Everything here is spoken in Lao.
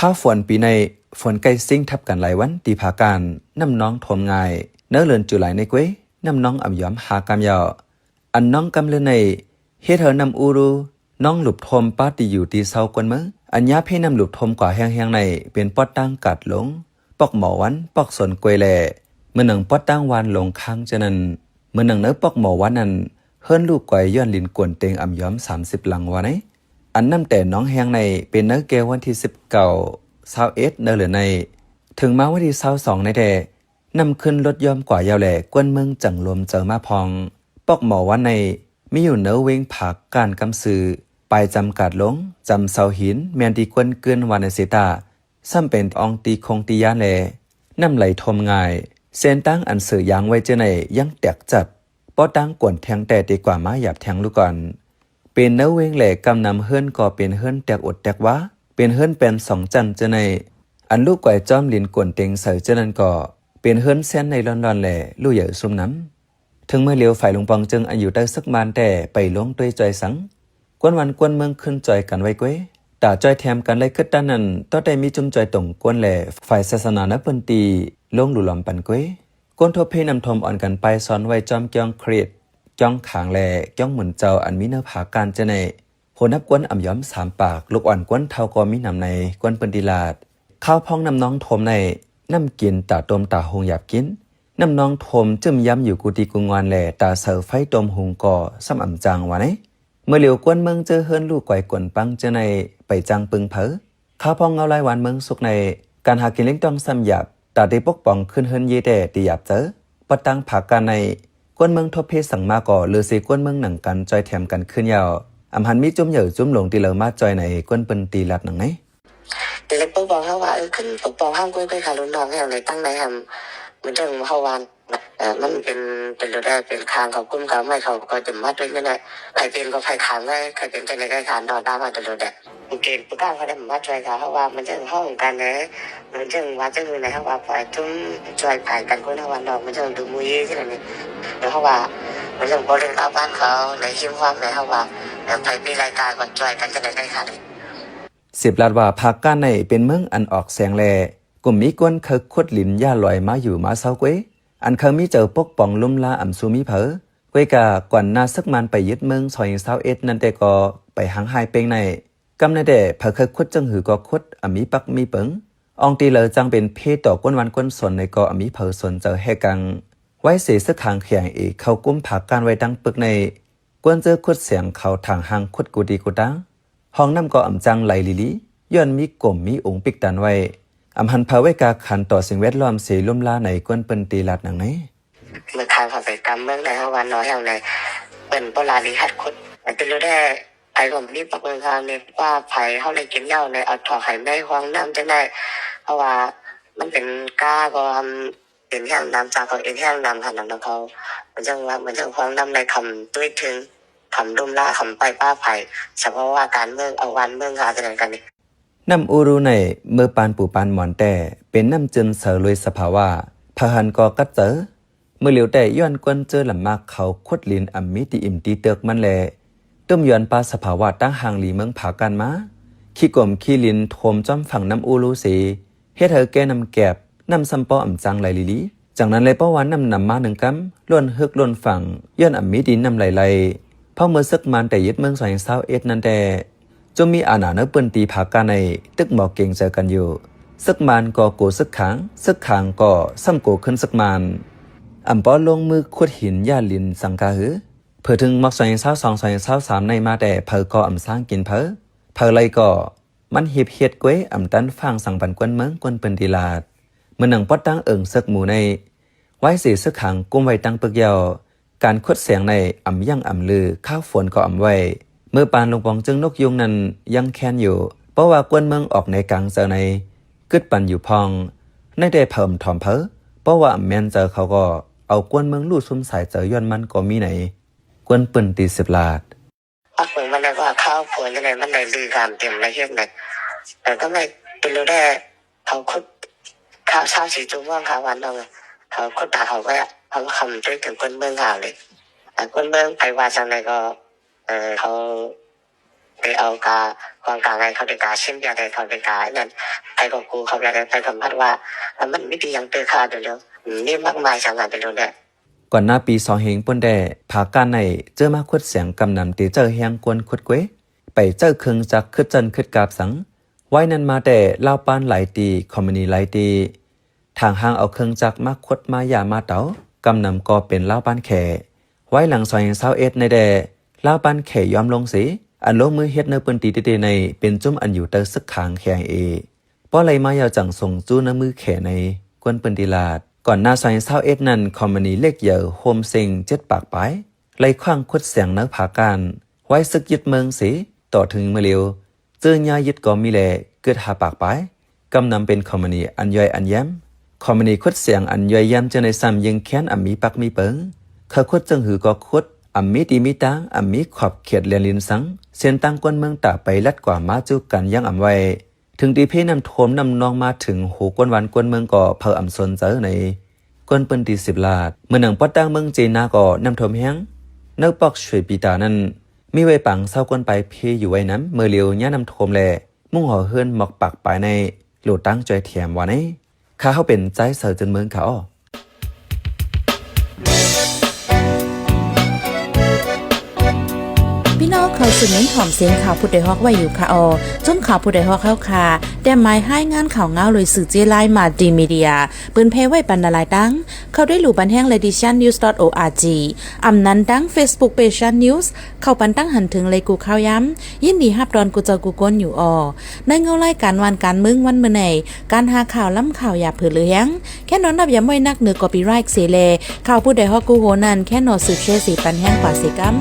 ຄາວຝົນປີໃນ ຝົນໃກ້ຊິງທັບກັນຫຼາຍວັນທີ່ພາການ ນ້ຳນອງຖ້ວມງ່າຍ. ໃນເດືອນຈຸລາຍໃນເກວຍ ນ້ຳນອງອຳຢອມຫາກາມຍາວ. ອັນນອງກຳເລີນໃນ ເຮັດໃຫ້ນ້ຳອູລຸ ນອງຫຼຸບຖ້ວມປາທີ່ຢູ່ທີ່ເຊົາກວນເມືອງ. ອັນຍາເພນ້ຳຫຼຸບຖ້ວມກວ່າແຮງໆໃນ ເປັນປອດຕ່າງກາດຫຼົງ, ປອກໝໍວັນ, ປອກສວນເກວຍແລ ເໝືອນໜັງປອດຕ່າງວານຫຼົງຄ້າງຈະນັ້ນ. ເໝືອນໜັງໃນປອກໝໍວັນນັ້ນ ເຮືອນລູກກວາຍຍ້ອນລິນກວນເຕັງອຳຢອມສາມສິບຫຼັງວ່າໃນ. ອັນນ້ຳແຕ່ນອງແຮງໃນ ເປັນໃນແກ່ວັນທີສິບເກົ້າ ຊາວເອັດ ໃນເດືອນໃນ. ເຖິງມາວັນທີຊາວສອງໃນແທ້ ນ້ຳຂຶ້ນລົດຢ່ອມກວ່າຍາວແລ ກວນເມືອງຈັ່ງລວມເຈີມາພອງ. ປອກໝໍວັນໃນ ມີຢູ່ໃນເວງຜາການກຳຊື່ ປາຍຈຳກາດຫຼົງ, ຈຳເສົາຫີນ ແມ່ນທີ່ກວນເກີນວ່າໃນເສຕາ ຊ້ຳເປັນອ່ອງຕີຄົງຕີຍານແລ ນ້ຳໄຫຼຖ້ວມງ່າຍ. ເສັ້ນທາງອັນເສືອຢາງໄວ້ເຈີໃນຍັງແຕກຈັດ, ເພາະຕ່າງກວນແທງແຕ່ຕີກວ່າມາຫຍາບແທງລູກກ່ອນ. ເປັນໃນເວງແລກຳນຳເຮືອນກໍເປັນເຮືອນແຕກອົດແຕກວາ, ເປັນເຮືອນແປນສອງຊັ້ນເຈີໃນ. ອັນລູກກວາຍຈອມລິນກວນເຕັງໃສ່ເຈີນັ້ນກໍ ເປັນເຮືອນແຊນໃນລ້ອນໆແລ ລູກໃຫຍ່ຊຸມນຳ. ເຖິງເມື່ອຫຼຽວ ຝ່າຍຫຼວງປອງເຈິງອັນຢູ່ໃຕ້ເສິກມານແຕ່ໄປລົງດ້ວຍຈອຍສັງ, ກວນວັນກວນເມືອງຂຶ້ນຈອຍກັນໄວ້ເກວຍ. ຕາຈອຍແຖມກັນໄລ່ຄຶດຕານນັ້ນ, ຕໍ່ໄດ້ມີຈຸ້ມຈອຍຕົງກວນ ແລະ ຝ່າຍສາສະໜາໃນພື້ນທີ່ລົງຫຼູຫຼອມປັນເກວຍ. ກວນທົບເພນ້ຳຖ້ວມອ່ອນກັນປາຍຊອນໄວ້ຈອມກ່ອງຄຣິດ, ກ່ອງຂາງ ແລະ ກ່ອງໝູນເຈົ້າອັນມີເນື້ອຜາກ້ານເຈີໃນ. ໂຫນັບກວນອຳຍອມສາມປາກ, ລູກອ່ອນກວນເຖົ້າກໍມີນຳໃນ ກວນເພິ່ນຕີລາດ. ຄາວພອງນ້ຳນອງຖ້ວມໃນ, ນ້ຳກິນຕາຕົມຕາຫຸງຢາບກິນ. ນ້ຳນອງຖ້ວມຈຶ້ມຢຳຢູ່ກູຕີກູງອນ ແລະ ຕາເສົາໄຟຕົ້ມຫຸງກໍສ່ຳອຳຈາງວ່າໃນ. ເມື່ອຫຼຽວກວນເມືອງເຈີເຮືອນລູກກວາຍກວນປັງເຈີໃນ ໄປຈ້າງປຶງເຜີ. ຄາວພອງເງົາລາຍຫວານເມືອງສຸກໃນ, ການຫາກິນລ້ຽງຕ້ອງສ່ຳຢາບ, ຕາໄດ້ປົກປ້ອງຂຶ້ນເຮືອນເຢແຕ່ຕີຫຍາບເຈີ. ປະຕັງຜາການໃນ, ກວນເມືອງທົບເພສັງມາກໍເຫຼືອເສກວນເມືອງໜັງກັນຈອຍແຖມກັນຂຶ້ນຍາວ. ອຳຫັນມີຈຸ້ມໃຫຍ່ຈຸ້ມຫຼວງທີ່ເລີມາຈອຍໃນ ກວນເພິ່ນຕີລາດໜັງໃນ. ແຕ່ເລີຍປົກປ້ອງເຮົາວ່າ ເອີ ຂຶ້ນປົກປ້ອງເຮົາກວຍໄປຂາລຸນນອກແຮງໃນຕັ້ງໃນຫັ້ນ ມັນຈັ່ງເຮົາວ່າ ເອີ ມັນເປັນ ເປັນໂດດແດດເປັນຄາງເຂົາກຸ້ມເຂົາໄມ້ເຂົາກໍຈະມາດ້ວຍເງິນແຫຼະ ໃຜເປັນກໍໃຜຖາມໄວ້ ໃຜເປັນຈັ່ງໃດກໍຖາມດອກດາມມາຕະໂດດແດດ ເກນຜູ້ກ້າງເຂົາໄດ້ມາຊ່ວຍເຂົາ ເຮົາວ່າມັນຈັ່ງເຮົາກັນເດ້ ມັນຈັ່ງວ່າຈັ່ງໃດເຮົາວ່າຝ່າຍຈຸ້ມຊ່ວຍຝ່າຍກັນຄົນເຮົາວ່ານອກ ມັນຈັ່ງດູໝູ່ເຢຈັ່ງໃດນີ້ ແລ້ວເຮົາວ່າ ມັນຈັ່ງບໍ່ເລື່ອງລາວບ້ານເຂົາໃນຮິມຮອມໃດ ເຮົາວ່າ ໃຜມີລາຍການກໍຊ່ວຍກັນຈັ່ງໃດກໍໄດ້ ສິບລັດວ່າ ພາກການໃນເປັນເມືອງອັນອອກແສງແລ ກຸ່ມມີກວນເຄີຍຂຸດລິນຢ່າລອຍມາຢູ່ມາເຊົາເກວຍ ອັນເຄີຍມີເຈົ້າປົກປ້ອງລຸ່ມລາອຳຊູມີເຜີ. ກວຍກາກ່ອນໜ້າເສິກມານໄປຍຶດເມືອງ ສອງພັນຊາວເອັດ ນັ້ນແຕ່ກໍໄປຫາງຫາຍເປັງໃນ ກຳໃນແດ່ ເຜີເຄີຍຂຸດຈັ່ງຫືກໍຂຸດ ອຳມີປັກມີເປິງ ອອງຕີເລີຈັ່ງເປັນເພຕໍ່ກວນວັນກວນສົນໃນກໍອຳມີເຜີສົນເຈົ້າແຮກັງ ໄວ້ເສເສິກຫາງແຂງເອເຂົ້າກຸມພາກການໄວ້ຕັ້ງປຶກໃນ ກວນເຈີຂຸດແສງເຂົາຖາງຫາງຂຸດກູຕີກູຕາ ຫ້ອງນ້ຳກໍອຳຈັ່ງໄຫຼລີລີ ຍ້ອນມີກົມມີອົງປິກຕັນໄວ້ ອຳຫັນພາໄວ້ກາຂັນຕໍ່ສິ່ງແວດລ້ອມເສລຸ່ມລາໃນ ກວນເພິ່ນຕີລາດໜັງໃນ. ເມື່ອທາງເຂົາໄປກຳເມືອງໃດເຮົາວ່າໜໍແຫ້ວໃດ ເພິ່ນບໍ່ລາລີຮັດຂຸດ ອັນເປັນໂລແດ່ ໃຜກໍມີປາກເມືອງເຮົານີ້ວ່າໃຜເຮົາໄດ້ກິນເຫຼົ້າໃນເອົາຖອກໃຫ້ໃນຫ້ອງນ້ຳຈັ່ງໃດ ເພາະວ່າມັນເປັນກາກໍ ເອັນແຫ້ງນ້ຳຈາກເຂົາເອັນແຫ້ງນ້ຳຫັ້ນນະເນາະ ເຂົາ ມັນຈັ່ງວ່າ ມັນຈັ່ງຄວາມນ້ຳໃນຄຳຕຸ້ຍເຖິງ ຄຳລຸ່ມລາ ຄຳໄປປ່າໄຜ່ ສະເພາະວ່າການເມືອງ ເອົາວັນເມືອງຫາຈະໄດ້ກັນນີ້. ນ້ຳອູລຸໃນ ເມື່ອປານປູປານໝອນແຕ່ ເປັນນ້ຳຈືນໃສໂລຍສະພາວະ ພະຫັນກໍກັດເຈີ ເມື່ອຫຼຽວແຕ່ຍ້ອນກວນເຈີລຳມາກເຂົາຂຸດລິນອຳມີຕີອີ່ມຕີເຕີກມັນແລ ຕຸ້ມຢອນປາສະພາວະຕາງຫ່າງຫຼີເມືອງຜາການມາ ຂີ້ກົມຂີ້ລິນຖ້ວມຈ້ອມຝັ່ງນ້ຳອູລຸເສ ເຮັດໃຫ້ແກ່ນ້ຳແກບ ນ້ຳຊ້ຳປໍອຳຈາງໄຫຼລີລີ ຈັ່ງນັ້ນແລ ເພາະວ່ານ້ຳນຳມາໜຶ່ງກຳ ລ້ນເຮືອກລົ້ນຝັ່ງ ຍ້ອນອຳມີດິນນ້ຳໄຫຼໄຫຼ ເພາະເມື່ອເສິກມານໄດ້ຍຶດເມືອງສອງພັນຊາວເອັດນັ້ນແຕ່ ຈຸມມີອານາໃນພື້ນທີ່ຜາການໃນ ຕຶກໝໍເກງໃຈກັນຢູ່ ເສິກມານກໍໂກເສິກຂາງ ເສິກຂາງກໍຊ້ຳໂກຂຶ້ນເສິກມານ ອຳປໍລົງມືຂຸດຫີນຢາດລິນສັງກາຮື ເພີເຖິງໝອກສອງພັນຊາວສອງ ສອງພັນຊາວສາມໃນມາແຕ່ ເຜີກໍອຳສ້າງກິນເຜີ ເຜີໄລກໍ ມັນຮີບເຮັດກວຍອຳຕັນຝາງສັງປັນກວນເມືອງກວນເພິ່ນຕີລາດ ເໝືອນໜັງປອດຕັ້ງເອີງເສິກໝູໃນ ວາຍເສເສິກຫາງກຸມໄວ້ຕັ້ງປຶກຍາວ ການຂຸດແສງໃນອຳຢັ້ງອຳລື ຄາວຝົນກໍອຳໄວ້ ເມື່ອປານລົງປອງເຈີງນົກຍຸງນັ້ນຍັງແຄ້ນຢູ່ ເພາະວ່າກວນເມືອງອອກໃນກາງເຈີໃນ ກຶດປັນຢູ່ພອງ ໃນແຕ່ເຜີມຖອມເຜີ ເພາະວ່າອຳແມ່ນເຈີເຂົາກໍ ເອົາກວນເມືອງລູ້ຊຸມສາຍເຈີຍ້ອນມັນກໍມີໃນ ກວນເພິ່ນຕີສິບລາດ. ພາກເມືອງມັນໄດ້ວ່າຂ່າວຜົວຈັ່ງໃດ ມັນໄດ້ລືການເຕັມລະອຽດໃນ ແຕ່ກໍໄດ້ເປັນໂລແດ່ ເຂົາຂຸດຂ່າວຊາວສີ່ຊົ່ວໂມງຂ່າວວັນເນາະ ເຂົາຂຸດຕາເຂົາໄວ້ ເຂົາຄຳເຖິງຄົນເມືອງເຮົາເລີຍ ຄົນເມືອງໃຜວ່າຈັ່ງໃດກໍ ເຂົາ ໄປເອົາກາກອງກາງໃຫ້ເຂົາໄປກາຊິມຢາ ໃຫ້ເຂົາໄປການັ້ນ ໃຫ້ເຂົາກູ້ເຂົາຢາ ໃຫ້ເຂົາມັດວ່າ ມັນມີອີ່ຫຍັງຕື່ຄາດຢູ່ ມີມາກມາຍສາງງານໄປໂລດແຫຼະ. ກ່ອນໜ້າປີສອງເຮງປຸ້ນແດ່ ຜາກ້ານໃນເຈີມາຂຸດສຽງ ກຳນຳຕິເຈີແຮງກວນຂຸດເກວ ໄປເຈີເຄື່ອງຈັກ ຄຶດຊັ້ນຄຶດກາບສັງ. ວາຍນັ້ນມາແຕ່ລາວປານຫຼາຍຕີ ຄອມມານີຫຼາຍຕີ ຖາງຫ້າງເອົາເຄື່ອງຈັກມາຂຸດມາຢາມາເຕົາ ກຳນຳກໍເປັນລາວປານແຂ. ວາຍຫຼັງສອງເຮງຊາວເອັດໃນແດ່ ລາວປານແຂຍອມລົງເສ ອັນລົງມືເຮັດໃນພື້ນທີ່ເດໆໃນ ເປັນຈຸ້ມອັນຢູ່ໃຕ້ຊຶກຂາງ ເຄໄອເອ ເພາະໄລ່ມາຍາວຈັ່ງຊົງຈູ້ໃນມືແຂໃນ ກວນພື້ນທີ່ລາດ. ກ່ອນໜ້າສອງເຮງຊາວເອັດນັ້ນ ຄອມມານີເລັກໃຫຍ່ໂຮມເສັງເຈັດປາກປາຍ ໄລ່ຂວ້າງຂຸດສຽງໃນຜາກ້ານ ວາຍຊຶກຍຶດເມືອງເສ ຕໍ່ເຖິງມື້ລຽວ ເຈີຍາຍຶດກໍມີແຫຼະ ເກີດຫ້າປາກປາຍ ກຳນຳເປັນຄອມມານີອັນຍ່ອຍອັນແຢມ. ຄອມມານີຂຸດສຽງອັນຍ່ອຍແຢມຈັ່ງໃດຊ້ຳ ຍິ່ງແຄ້ນອຳມີປັກມີເປິງ ເຂົາຂຸດຈັ່ງຫືກໍຂຸດ ອຳມີຕີມີຕາງ ອຳມີຂອບເຂດແລນລິນສັງ ເສັ້ນທາງກວນເມືອງຕາໄປລັດກວ່າມາຈຸກັນຍັງອຳໄວ້. ເຖິງຕີເພນ້ຳຖ້ວມນ້ຳນອງມາເຖິງໂຮກວນບ້ານກວນເມືອງກໍເຜີາອຳສົນໃຈໃນ ກວນພື້ນທີ່ສິບລາດ. ເມື່ອໜັງປອດຕ່າງເມືອງເຈນາກໍນ້ຳຖ້ວມແຮງ ໃນປອກຊ່ວຍປີຕານັ້ນ ມີໄວ້ປາງຊາວກວນປາຍເພຢູ່ໄວ້ນຳ ເມື່ອລຽວຍາມນ້ຳຖ້ວມແລະ ມຸງຫໍເຮືອນໝອກປາກປາຍໃນ ໂຫຼຕາງຈອຍແຖມວ່າໃນ. ຂ້າເຮົາເປັນຈາຍເສີເຈີນເມືອງ ຂ້າອອ. ພີ່ນ້ອງເຂົ້າສູ່ເມັນຫອມສຽງຂ່າວຜູ້ດອຍຮອກໄວ້ຢູ່ ຂ້າອອ. ຈຸ້ມຂ່າວຜູ້ດອຍຮອກເຮົາຂ້າ ແຕ້ມໝາຍຮາຍງານຂ່າວງາວໂດຍສື່ເຈ້ລາຍ Multimedia ເປີນແຜ່ໄວ້ປັນຫຼາຍໆຕັ້ງ ເຂົ້າໄດ້ລູບານແຮງ Ladies Shan News dot org ອຳນັ້ນຕັ້ງ Facebook Page Shan News ເຂົ້າປັນຕັ້ງຫັນເຖິງໄລກູ່ຂ່າວຍາມ ຍິນດີຮັບຕ້ອນກູ່ເຈົ້າກູ່ຄົນຢູ່ອອ. ໃນເງົາລາຍການບ້ານການເມືອງວັນມື້ໃນ ການຫາຂ່າວລ້ຳຂ່າວຢ່າເຜີເຫຼືອແຮງ ແຄ່ນອນນັບຢາມໄວ້ນັກເໜືອ copyright ເສແລ ຂ່າວຜູ້ດອຍຮອກກູ່ໂຮນັ້ນ ແຄ່ນອນສືບແຊເສປັນແຮງກວ່າເສກຳ.